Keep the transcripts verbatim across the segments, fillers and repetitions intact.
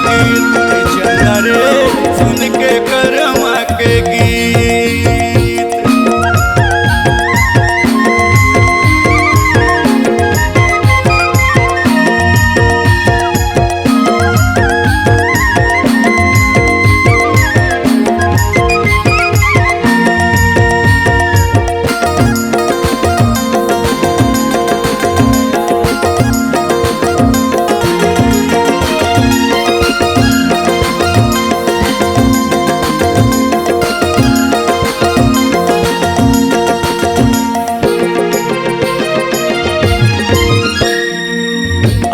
गीत चंदा रे, सुन के करमा के गीत।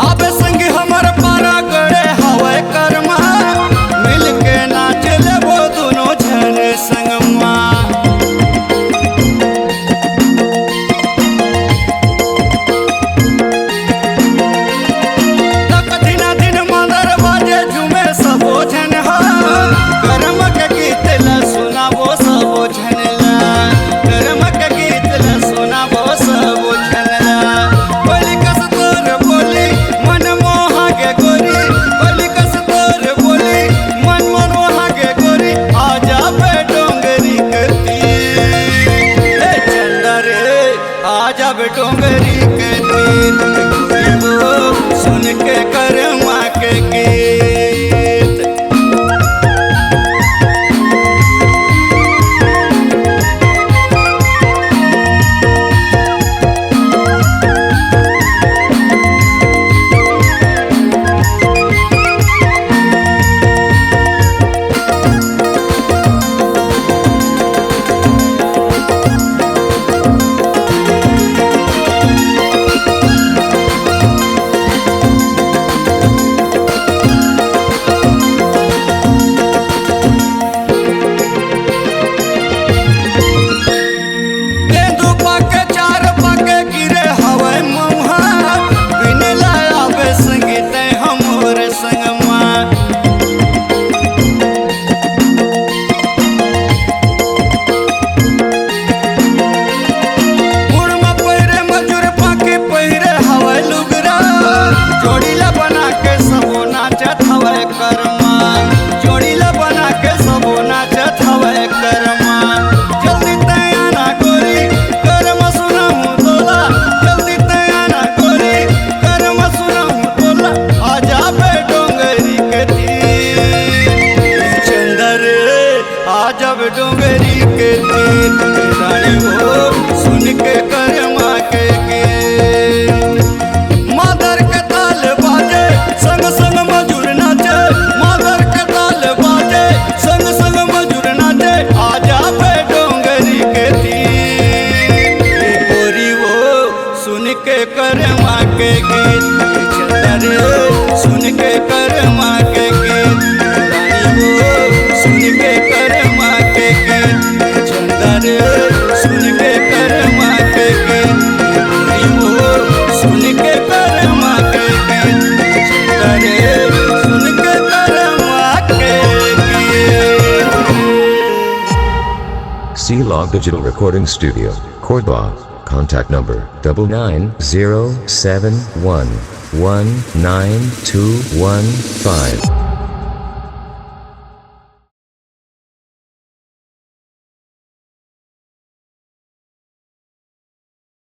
आबे संगी हमर पारा गड़े हवय करमा, मिलके नाच लेबो दुनो झन संगमा। तक दिना दिन मांदर बाजे झूमे सबो झन हा, करम के गीत ल सुनाबो सबो झन ला, करम के गीत ल सुनाबो सबो झन ला। बलि कस तोर बोली मन मोहा के गोरी, बलि कस तोर बोली मन मोहा के गोरी, आ जाबे डोंगरी के तीर। ए चंदा रे, आ जाबे डोंगरी के तीर, सुन के करमा के गीत। तेंदू पाके चार पाके गिरे हवय मउहा, बिन लाया बे संगी तैं हमर संगमा। मुड़ म पहिरे मजूर पाके पहिरे हवय लुगरा, जोड़ी ला बना के सबो नाचत हवय करमा, जोड़ी ला बना के सबो नाचत हवय करमा। जल्दी तैं आना गोरी, करमा सुनाहूँ तोला, जल्दी तैं आना गोरी, करमा सुनाहूँ तोला। आ जाबे डोंगरी के तीर, चंदा रे, आ जाबे डोंगरी के तीर, रानी हो, सुन के करमा के गीत। मांदर के ताल बाजे, संग संग मजूर नाचे। मांदर के ताल बाजे, संग संग मजूर नाचे। आ जाबे डोंगरी के तीर, ए गोरी वो, सुन के करमा के गीत। चंदा रे, सुन के करमा के गीत। रानी वो, सुन के करमा के गीत। चंदा रे, सुन के करमा के गीत। रानी वो, सुन के करमा के गीत। चंदा रे, सुन के करमा के गीत। C Log Digital Recording Studio, Cordoba. Contact number double nine zero seven one one nine two one five.